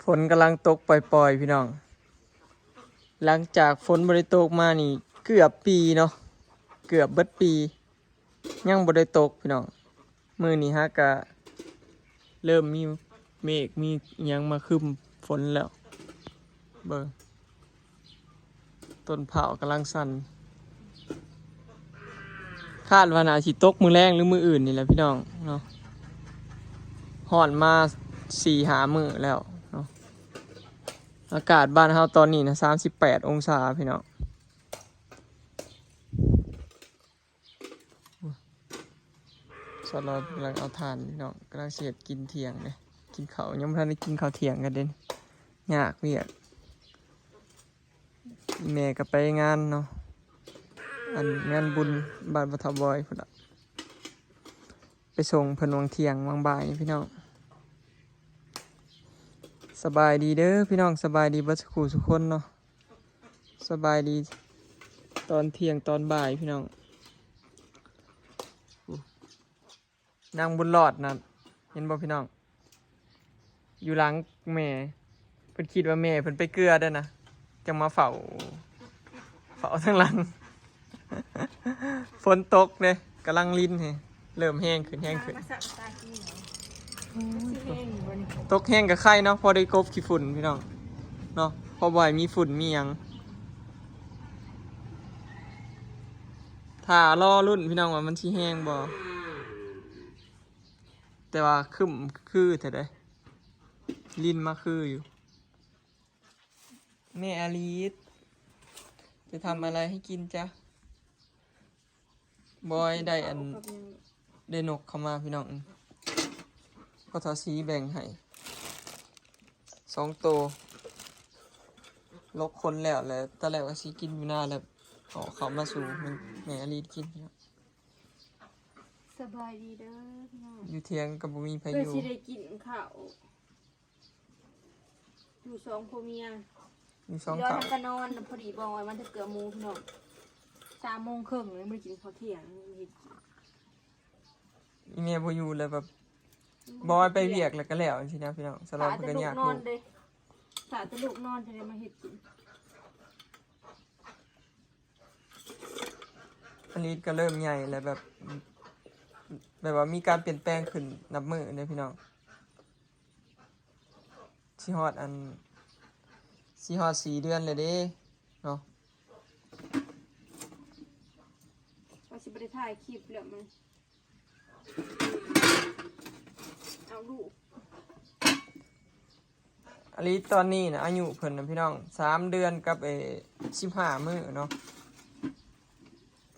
ຝົນກຳລັງຕົກປ່ອຍໆ ພີ່ນ້ອງ. ຫຼັງຈາກຝົນບໍ່ໄດ້ຕົກມານີ້ເກືອບປີເນາະ, ເກືອບເບິດປີ ຍັງບໍ່ໄດ້ຕົກພີ່ນ້ອງ. ມື້ນີ້ຫາກະເລີ່ມມີເມກມີຫຍັງມາຄຶມຝົນແລ້ວ. ເບິ່ງ ຕົ້ນພ້າວກຳລັງສັ່ນ. ຄາດວ່າໜ້າຊິຕົກມື້ແລງ ຫຼື ມື້ອື່ນນີ້ແຫຼະພີ່ນ້ອງເນາະ. ຮ້ອນມາສີ່ຫ້າມື້ແລ້ວເນາະ. ອາກາດບ້ານເຮົາຕອນນີ້ນະ ສາມສິບແປດອົງສາພີ່ນ້ອງ. ສາວລອຍກຳລັງເອົາຖ່ານພີ່ນ້ອງ, ກຳລັງຊິເຮັດກິນທ່ຽງເດ້. ກິນເຂົ້າ ຍັງບໍ່ທັນໄດ້ກິນເຂົ້າທ່ຽງກັນເດ້. ຍາກວຽກ. ແມ່ກໍໄປງານເນາະ, ອັນງານບຸນບ້ານພໍ່ເຖົ້າບອຍພຸ້ນລະ. ໄປສົ່ງເພິ່ນຫວ່າງທ່ຽງຫວ່າງບ່າຍນີ້ພີ່ນ້ອງ. ສະບາຍດີເດີພີ່ນ້ອງ, ສະບາຍດີເບິດສູ່ຄູ່ສູ່ຄົນເນາະ. ສະບາຍດີຕອນທ່ຽງຕອນບ່າຍພີ່ນ້ອງ. ນາງບຸນລອດນະ ເຫັນບໍ່ພີ່ນ້ອງ? ຢູ່ຫຼັງແມ່. ເພິ່ນຄິດວ່າແມ່ເພິ່ນໄປເກືອເດ້ນະ, ຈັ່ງມາເຝົ້າ ເຝົ້າທາງຫຼັງ. ຝົນຕົກເດ້, ກຳລັງລິນເຮ, ເລີ່ມແຮງຂຶ້ນ ແຮງຂຶ້ນ. ມາສະຕາກີ້ເນາະ. ໂອ້ຍ ມັນຊິແຮງຢູ່ບໍ່ນີ້? ຕົກແຮງກໍໄຄເນາະ, ພໍໄດ້ກົບຂີ້ຝຸ່ນພີ່ນ້ອງເນາະ, ພໍບໍ່ໃຫ້ມີຝຸ່ນມີຫຍັງ. ຖ້າລໍລຸ້ນພີ່ນ້ອງວ່າມັນຊິແຮງບໍ່, ແຕ່ວ່າຄຶ້ມຄືແທ້ເດ້, ລິນມາຄືຢູ່. ແມ່ອາລີດ ຈະທຳອະໄລໃຫ້ກິນຈ໊ະ? ບອຍໄດ້ອັນ ເຂົ້າກັບຫຍັງ? ໄດ້ນົກເຂົ້າມາພີ່ນ້ອງ, ພໍ່ເຖົ້າສີແບ່ງໃຫ້ສອງໂຕ. ລົກຄົນແລ້ວ ແລ້ວຕອນແລກວ່າຊິກິນຢູ່ນາ ແລ້ວເອົາເຂົ້າມາສູ່ແມ່ອາລີດກິນ. ສະບາຍດີເດີພີ່ນ້ອງ. ຢູ່ທ່ຽງກໍບໍ່ມີໃຜຢູ່, ເພື່ອຊິໄດ້ກິນເຂົ້າ. ຢູ່ສອງຜົວເມຍ, ຢູ່ສອງ ດອນ ເຂົາ ມັນກໍນອນ. ພໍດີບອກວ່າມັນຈະເກືອໝູພີ່ນ້ອງ, ສາມໂມງເຄິ່ງຍັງບໍ່ໄດ້ກິນເຂົ້າທ່ຽງ. ອີແມ່ບໍ່ຢູ່ແລ້ວແບບ ບໍ່ໄດ້ໄປວຽກແລ້ວກໍແລ້ວຈັ່ງຊີ້ນະພີ່ນ້ອງ. ສະຫຼອງເພິ່ນກໍຍາກລູກ, ຖ້າແຕ່ລູກນອນຈັ່ງໄດ້ມາເຮັດກິນ. ອາລີດກໍເລີ່ມໃຫຍ່ແລ້ວ ແບບ ແບບວ່າມີການປ່ຽນແປງຂຶ້ນນັບມື້ເດ້ພີ່ນ້ອງ. ຊິຮອດອັນ ຊິຮອດສີ່ເດືອນແລ້ວເດ້ເນາະ. ວ່າຊິບໍ່ໄດ້ຖ່າຍຄລິບແລ້ວ ມັນ ເອົາລູກ. ອາລີດຕອນນີ້ນະ ອາຍຸເພິ່ນນະພີ່ນ້ອງ ສາມເດືອນກັບ ເອີ ສິບຫ້າມື້ເນາະ.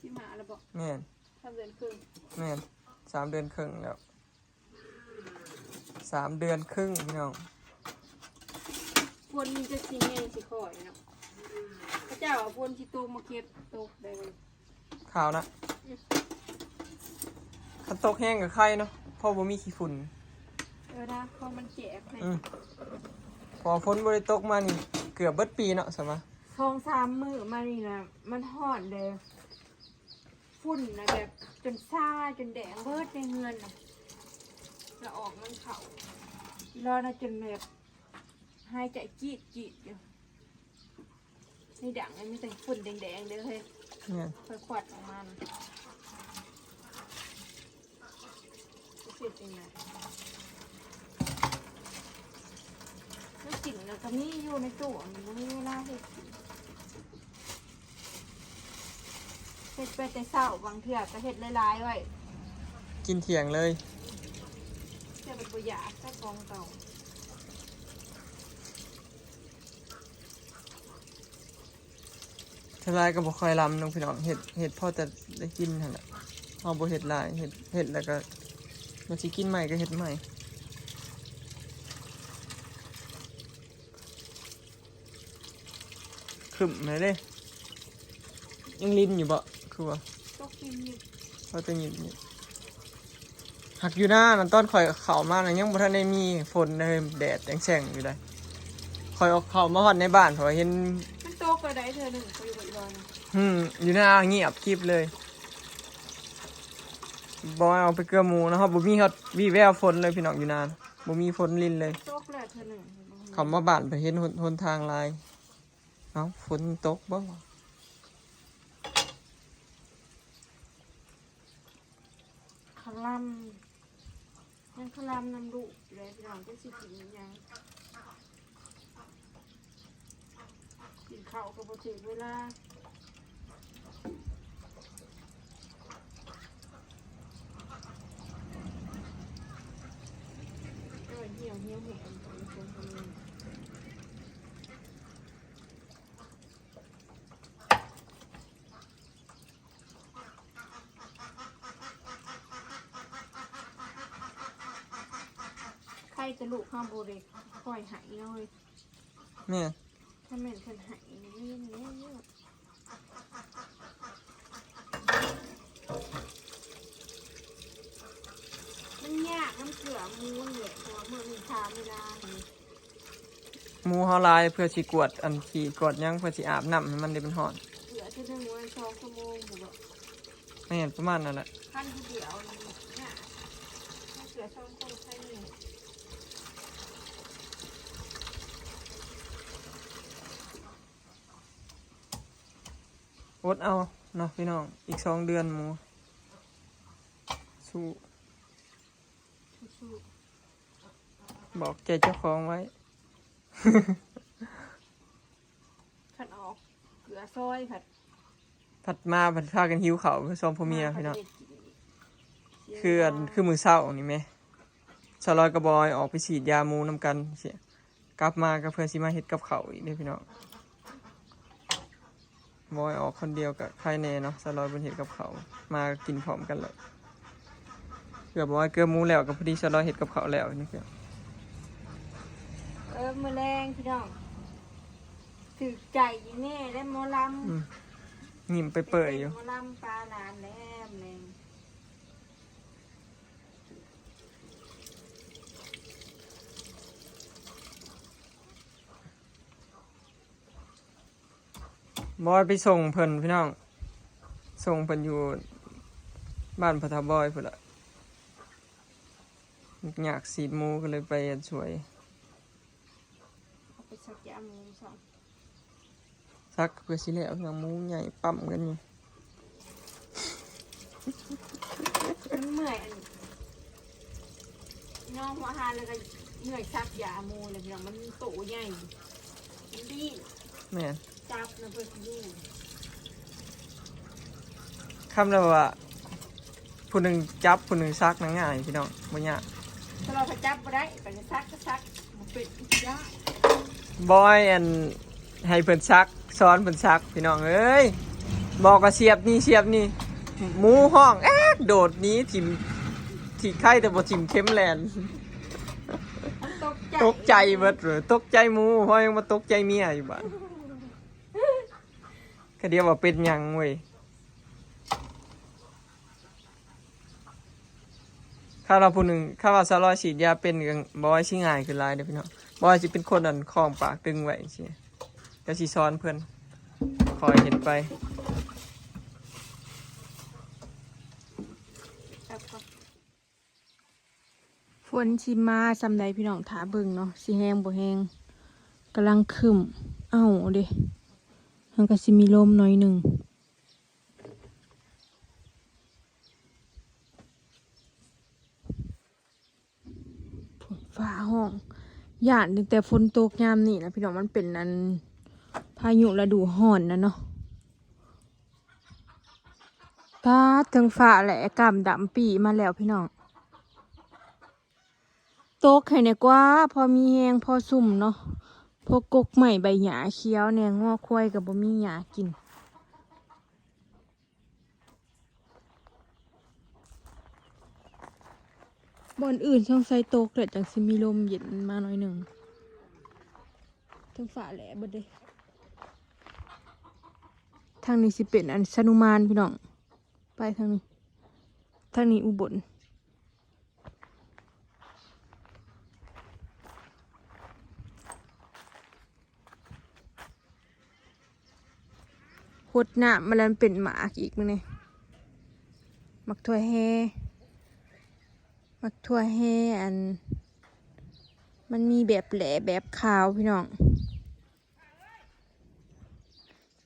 ສິບຫ້າແລ້ວບໍ? ແມ່ນ ສາມເດືອນເຄິ່ງ. ແມ່ນ ສາມເດືອນເຄິ່ງແລ້ວ. ສາມເດືອນເຄິ່ງພີ່ນ້ອງ. ຝົນມັນຈະຊິແຮງຊິຄ່ອຍເນາະ, ເຂົາເຈົ້າເອົາຝົນຊິຕົກມາເກັບຕົກໄດ້. ຂາວນະ. ອືມ ຄັນຕົກແຮງກໍໄຄເນາະ ເພາະບໍ່ມີຂີ້ຝຸ່ນ. ເອີນະ ເພາະມັນແຈກໃຫ້. ອືມ ເພາະຝົນບໍ່ໄດ້ຕົກມານີ້ເກືອບເບິດປີເນາະ ສະມາ ສອງສາມມື້ມານີ້ນະ ມັນຮ້ອນເດ້. ຝຸ່ນນະແບບຈົນຊາ ຈົນແດງເບິດໃນເຮືອນນະ, ລະອອກມັນເຂົ້າ. ອີຫຼໍນະຈົນແບບຫາຍໃຈຈີດໆຢູ່. ໃນດັງມັນມີແຕ່ຝຸ່ນແດງໆເດີເຮີຍ. ແມ່ນ ຄ່ອຍຄວັດອອກມານະ. ເຮັດຈັ່ງໃດ? ແນວກິນນະກໍມີຢູ່ໃນຕູ້, ບໍ່ມີເວລາເຮັດກິນ. ເຮັດໄປແຕ່ເຊົ້າ, ບາງເທື່ອກໍເຮັດຫຼາຍໆໄວ້ ກິນທ່ຽງເລີຍ. ແຕ່ມັນບໍ່ຢາກ ແຕ່ຂອງເກົ່າ. ສ່ວນຫຼາຍກໍບໍ່ຄ່ອຍລຳເນາະພີ່ນ້ອງ, ເຮັດ ເຮັດພໍແຕ່ໄດ້ກິນຫັ້ນແຫຼະ. ເຮົາບໍ່ເຮັດຫຼາຍ, ເຮັດ ເຮັດແລ້ວກໍ ມັນຊິກິນໃໝ່ກໍເຮັດໃໝ່. ຄຶ້ມແລ້ວເດ້. ຍັງລິນຢູ່ບໍ່? ຄືວ່າ ຕົກລິນຢູ່ ພໍແຕ່ຍິບໆ. ຫາກຢູ່ນານັ້ນ ຕອນຂ້ອຍເຂົ້າມານັ້ນ ຍັງບໍ່ທັນໄດ້ມີຝົນເລີຍ, ແດດແຕ່ງແສງຢູ່ໃດ. ຂ້ອຍອອກເຂົ້າມາຮອດໃນບ້ານ ຂ້ອຍເຫັນ ມັນຕົກກໍໄດ້ເທື່ອໜຶ່ງ ຂ້ອຍຢູ່ກັບອີບອນ. ອືມ ຢູ່ນາງຽບກິບເລີຍ. ບໍ່ເອົາໄປເກືອໝູນະ, ເຮົາບໍ່ມີຮອດວີ່ແວວຝົນເລີຍພີ່ນ້ອງ, ຢູ່ນາບໍ່ມີຝົນລິນເລີຍ. ຕົກແລ້ວເທື່ອໜຶ່ງ. ເຂົ້າມາບ້ານໄປເຫັນຫົນ ຫົນທາງຫຼາຍ. ເອົ້າ ຝົນຕົກບໍ່ວະ? ຄະລຳ ຍັງຄະລຳນຳລູກຢູ່ເດ້ພີ່ນ້ອງ ຈັກຊິກິນອີ່ຫຍັງ. ກິນເຂົ້າກໍບໍ່ຖືກເວລາ. ໂອ້ຍ ຫ່ຽວ ຫ່ຽວແຮງ ໃຄແຕ່ລູກເຮົາບໍ່ໄດ້ຄ່ອຍໃຫ້ເນາະເວີຍ. ແມ່ນ. ຄັນແມ່ນເພິ່ນໃຫ້ນີ້ແມ່ນແລ້ວ. ມັນຍາກນຳເກືອໝູນີ້ແຫຼະ ເພາະວ່າມື້ໜຶ່ງສາມເວລານີ້. ໝູເຮົາຫຼາຍ ເພື່ອຊິກວດອັນຂີ້ກວດຫຍັງ ເພື່ອຊິອາບນ້ຳໃຫ້ມັນໄດ້ ມັນຮ້ອນ. ເກືອເທື່ອໜຶ່ງໄວ້ສອງຊົ່ວໂມງພຸ້ນເບາະ? ແມ່ນ ປະມານນັ້ນແຫຼະ. ຄັນຜູ້ດຽວນີ້ຍາກ ເກືອສອງຄົນໃຊ້ນີ້. ອົດເອົາເນາະພີ່ນ້ອງ ອີກສອງເດືອນໝູ. ສູ້ ສູ້ໆ ບອກໃຈເຈົ້າຂອງໄວ້. ຄັນອອກເກືອຊອຍພັດ ພັດມາພັດພາກັນຫິວເຂົ້າ ສອງຜົວເມຍພີ່ນ້ອງ. ເຄືອັນ ຄືມື້ເຊົ້ານີ້ແມ ສາວລອຍກັບບອຍອອກໄປສີດຢາໝູນຳກັນ ກັບມາກໍເພື່ອຊິມາເຮັດກັບເຂົ້າອີກເດ້ພີ່ນ້ອງ. ບອຍອອກຄົນດຽວກໍໃຄແດ່ເນາະ ສາວລອຍເພິ່ນເຮັດກັບເຂົ້າ ມາກໍກິນພ້ອມກັນເລີຍ. ເກືອບອຍເກືອໝູແລ້ວ ກໍພໍດີສາວລອຍເຮັດກັບເຂົ້າແລ້ວນີ້. ເອີ ມື້ແລງພີ່ນ້ອງ ຖືກໃຈອີ່ແມ່ໄດ້ໝໍລຳ. ອືມ ຍິ້ມເປີຍໆຢູ່ ໝໍລຳປາຫຼານແລ້ວແລງ. ບອຍໄປສົ່ງເພິ່ນພີ່ນ້ອງ ສົ່ງເພິ່ນຢູ່ບ້ານພໍ່ເຖົ້າບອຍພຸ້ນລະ. ຍາກສີດໝູກໍເລີຍໄປຊ່ວຍ. ເອົາໄປສັກຢາໝູຊະ. ສັກເພື່ອຊິແລ້ວ ຫຍັງໝູໃຫຍ່ປ້ຳກັນຢູ່. ມັນເມື່ອຍອັນ ຍອງຫົວອາຫານ ແລ້ວກໍເມື່ອຍສັກຢາໝູແຫຼະພີ່ນ້ອງ ມັນໂຕໃຫຍ່ ມັນດີ. ແມ່ນ. ຈັບນະເພິ່ນຢູ່ ຄຳລະວ່າ ຜູ້ໜຶ່ງຈັບຜູ້ໜຶ່ງສັກນະງ່າຍພີ່ນ້ອງ ບໍ່ຍາກ. ຖ້າເຮົາຈັບບໍ່ໄດ້ ໄປສັກກໍສັກບໍ່ເປັນ ຍາກ. ບອຍ ອັນ ໃຫ້ເພິ່ນສັກ ສອນເພິ່ນສັກພີ່ນ້ອງເອີຍ. ບອກວ່າສຽບນີ້ສຽບນີ້ ໝູຮ້ອງແອກໂດດໜີ ຖິ້ມຂີ້ໄຄແຕ່ບໍ່ຖິ້ມເຂັມແລ່ນ. ຕົກໃຈ ຕົກໃຈເບິດເວີຍ ຕົກໃຈໝູ ເຮົາຍັງມາຕົກໃຈເມຍຢູ່ບາດ. ກະດຽວວ່າເປັນຫຍັງເວີຍ. ຄັນວ່າຜູ້ໜຶ່ງ ຄັນວ່າສາວລອຍສີດຢາເປັນ ກໍບໍ່ວ່າຊິງ່າຍຂຶ້ນຫຼາຍເດ້ພີ່ນ້ອງ. ບໍ່ວ່າຊິເປັນຄົນອັນຄ້ອງປາກດຶງໄວ້ຈັ່ງຊີ້ ກໍຊິສອນເພິ່ນ ຄ່ອຍເຮັດໄປ. ຝົນຊິມາສ່ຳໃດພີ່ນ້ອງ ຖ້າເບິ່ງເນາະ ຊິແຮງບໍ່ແຮງ ກຳລັງຄຶ້ມ. ເອົ້າເດ້ ມັນກໍຊິມີລົມໜ້ອຍໜຶ່ງ. ຟ້າຮ້ອງ ຢ້ານຕັ້ງແຕ່ຝົນຕົກຍາມນີ້ນະພີ່ນ້ອງ ມັນເປັນອັນ ພາຍຸລະດູຮ້ອນນະເນາະ. ປາດ ເທິງຟ້າແຫຼະ ກ້າມດຳປີ້ມາແລ້ວພີ່ນ້ອງ. ຕົກໃຫ້ແດ່ກວ່າ ພໍມີແຮງ ພໍຊຸ່ມເນາະ ພໍກົກໄມ້ໃບຫຍ້າຂຽວແດ່ ງົວຄວາຍກໍບໍ່ມີຫຍ້າກິນ. ບ່ອນອື່ນສົງໄສຕົກແຫຼະ ຈັ່ງຊິມີລົມເຢັນມາໜ້ອຍໜຶ່ງ. ເທິງຟ້າແຫຼະເບິດເດ້. ທາງນີ້ຊິເປັນອັນຊະນຸມານພີ່ນ້ອງ ໄປທາງນີ້ ທາງນີ້ອຸບົນ. ຫົດນ້ຳມາແລ້ວ ມັນເປັນໝາກອີກມື້ນີ້ ໝາກຖົ່ວແຮ່. ໝາກຖົ່ວແຮ່ ອັນ ມັນມີແບບແຫຼະແບບຂາວພີ່ນ້ອງ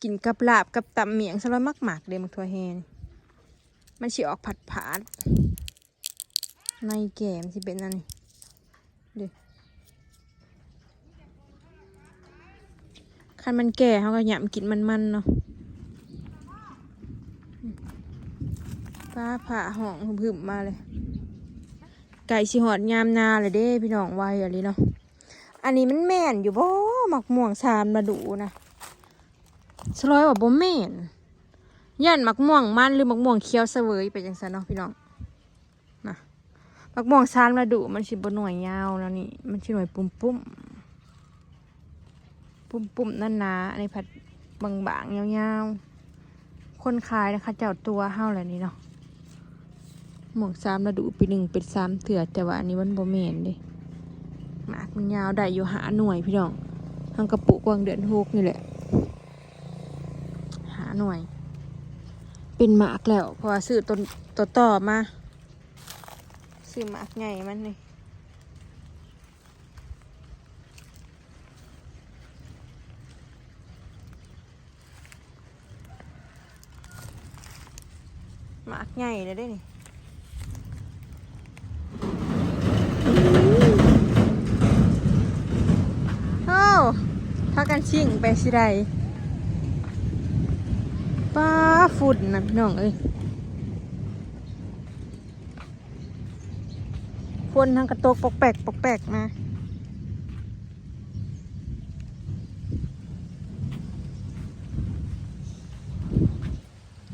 ກິນກັບລາບກັບຕຳໝ້ຽງ ສະຫຼອຍມັກໆເດ້ ໝາກຖົ່ວແຮ່ນີ້ ມັນຊິອອກຜັດໆ ໃນແກ້ມນຊິເປັນອັນນີ້ເດ້ ຄັນມັນແກ່ເຮົາກໍຫຍ້ຳກິນມັນໆເນາະ. ຟ້າຜ່າຮ້ອງຮຶມໆມາເລີຍ ໃກ້ຊິຮອດຍາມນາແລ້ວເດ້ພີ່ນ້ອງ ໄວອີ່ຫຼີເນາະ. ອັນນີ້ມັນແມ່ນຢູ່ບໍ່ ໝາກມ່ວງສາມລະດູນະ? ສະຫຼອຍວ່າບໍ່ແມ່ນ ຢ້ານໝາກມ່ວງມັນ ຫຼື ໝາກມ່ວງຂຽວສະເຫວີຍໄປຈັ່ງຊັ້ນເນາະພີ່ນ້ອງ. ນະ ໝາກມ່ວງສາມລະດູມັນຊິບໍ່ໜ່ວຍຍາວແນວນີ້ ມັນຊິໜ່ວຍປຸ້ມໆ ປຸ້ມໆໜາໆ ອັນນີ້ພັດບາງໆຍາວໆ. ຄົນຂາຍນະ ເຂົາເຈົ້າຕົວະເຮົາແຫຼະນີ້ເນາະ ໝາກສາມລະດູ ປີໜຶ່ງເປັນສາມເທື່ອ ແຕ່ວ່າອັນນີ້ມັນບໍ່ແມ່ນເດ້. ໝາກມັນຍາວໄດ້ຢູ່ຫ້າໜ່ວຍພີ່ນ້ອງ ເຮົາກໍປູກຫວ່າງເດືອນຫົກນີ້ແຫຼະ ຫ້າໜ່ວຍ ເປັນໝາກແລ້ວ ເພາະວ່າຊື້ຕົ້ນຕໍ່ໆມາ ຊື້ໝາກໃຫຍ່ມັນນີ້ ໝາກໃຫຍ່ແລ້ວເດ້ນີ້. ໂອ້ ພາກັນຊິງໄປຊິໄດ້ ປ້າ ຝຸ່ນນະພີ່ນ້ອງເອີຍ. ຝົນຫັ້ນກໍຕົກປອກແປກປອກແປກມາ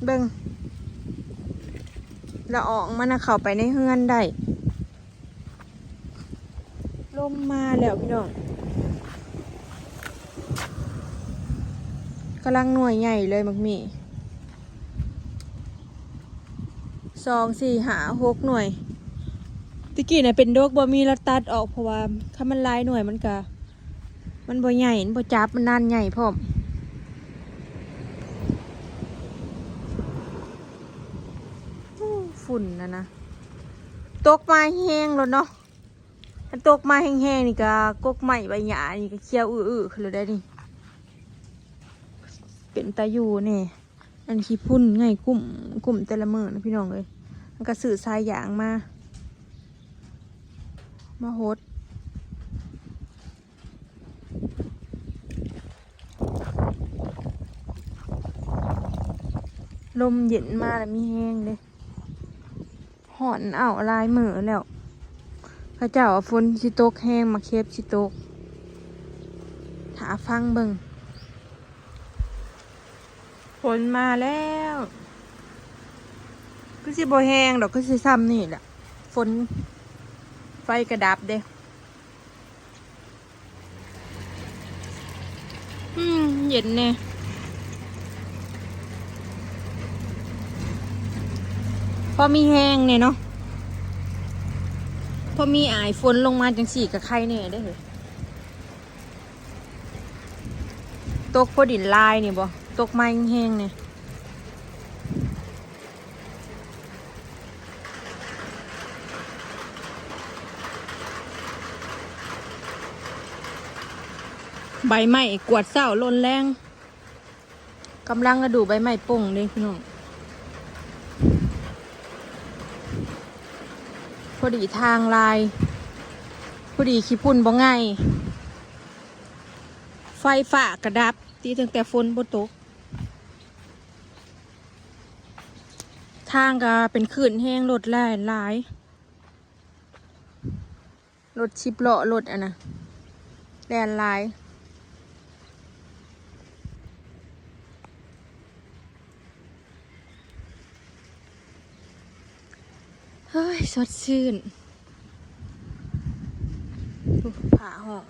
ເບິ່ງ ລະອອງມັນນະເຂົ້າໄປໃນເຮືອນໄດ້. ລົມມາແລ້ວພີ່ນ້ອງ ກຳລັງໜ່ວຍໃຫຍ່ເລີຍໝາກໝີ່ ສອງ ສີ່ ຫ້າ ຫົກໜ່ວຍ. ແຕ່ກີ້ນະເປັນດົກ ບໍ່ມີລະຕັດອອກ ເພາະວ່າຄັນມັນຫຼາຍໜ່ວຍມັນກະ ມັນບໍ່ໃຫຍ່ ມັນບໍ່ຈັບ ມັນນານໃຫຍ່ພ້ອມ. ໂອ້ ຝຸ່ນນະນະ ຕົກມາແຮງໂລດເນາະ. ຄັນຕົກມາແຮງໆນີ້ກະກົກໄມ້ໃບຫຍ້ານີ້ກະຂຽວອື້ອໆຂຶ້ນແລ້ວໄດ໋ນີ້ ເປັນຕາຢູ່ແດ່. ອັນຂີ້ຝຸ່ນໄງ ກຸ້ມ ກຸ້ມແຕ່ລະມື້ນະພີ່ນ້ອງເອີຍ ມັນກະຊື້ສາຍຢາງມາ ມາຫົດ. ລົມເຢັນມາແລ້ວມີແຮງເດ້. ຮ້ອນອ້າວຫຼາຍມື້ແລ້ວ ເຂົາເຈົ້າວ່າຝົນຊິຕົກແຮງ ໝາກເຫັບຊິຕົກ ຖ້າຟັງເບິ່ງ. ຝົນມາແລ້ວ ຄືຊິບໍ່ແຮງດອກ ຄືຊິຊ່ຳນີ້ແຫຼະ ຝົນ ໄຟກະດັບເດ້. ອືມ ເຢັນແດ່ ພໍມີແຮງແດ່ເນາະ ພໍມີອາຍຝົນລົງມາຈັ່ງຊີ້ກະໄຄແດ່ເດ້. ຕົກພໍດິນລາຍນີ້ບໍ່ ຕົກມາແຮງໆນີ້. ໃບໄມ້ກວາດເຊົ້າຫຼົ່ນແລງ ກຳລັງລະດູໃບໄມ້ປົ່ງເດ້ພີ່ນ້ອງ. ພໍດີທາງລາຍ ພໍດີຂີ້ຝຸ່ນບໍ່ໄງ ໄຟຟ້າກະດັບຕິ ຕັ້ງແຕ່ຝົນບໍ່ຕົກ. ທາງກະເປັນຄື້ນແຮງ ລົດແລ່ນຫຼາຍ ລົດສິບລໍ້ ລົດອັນນະ ແລ່ນຫຼາຍ. ເຮີ້ຍ ສົດຊື່ນ ໂອ້ ຟ້າຮ້ອງ.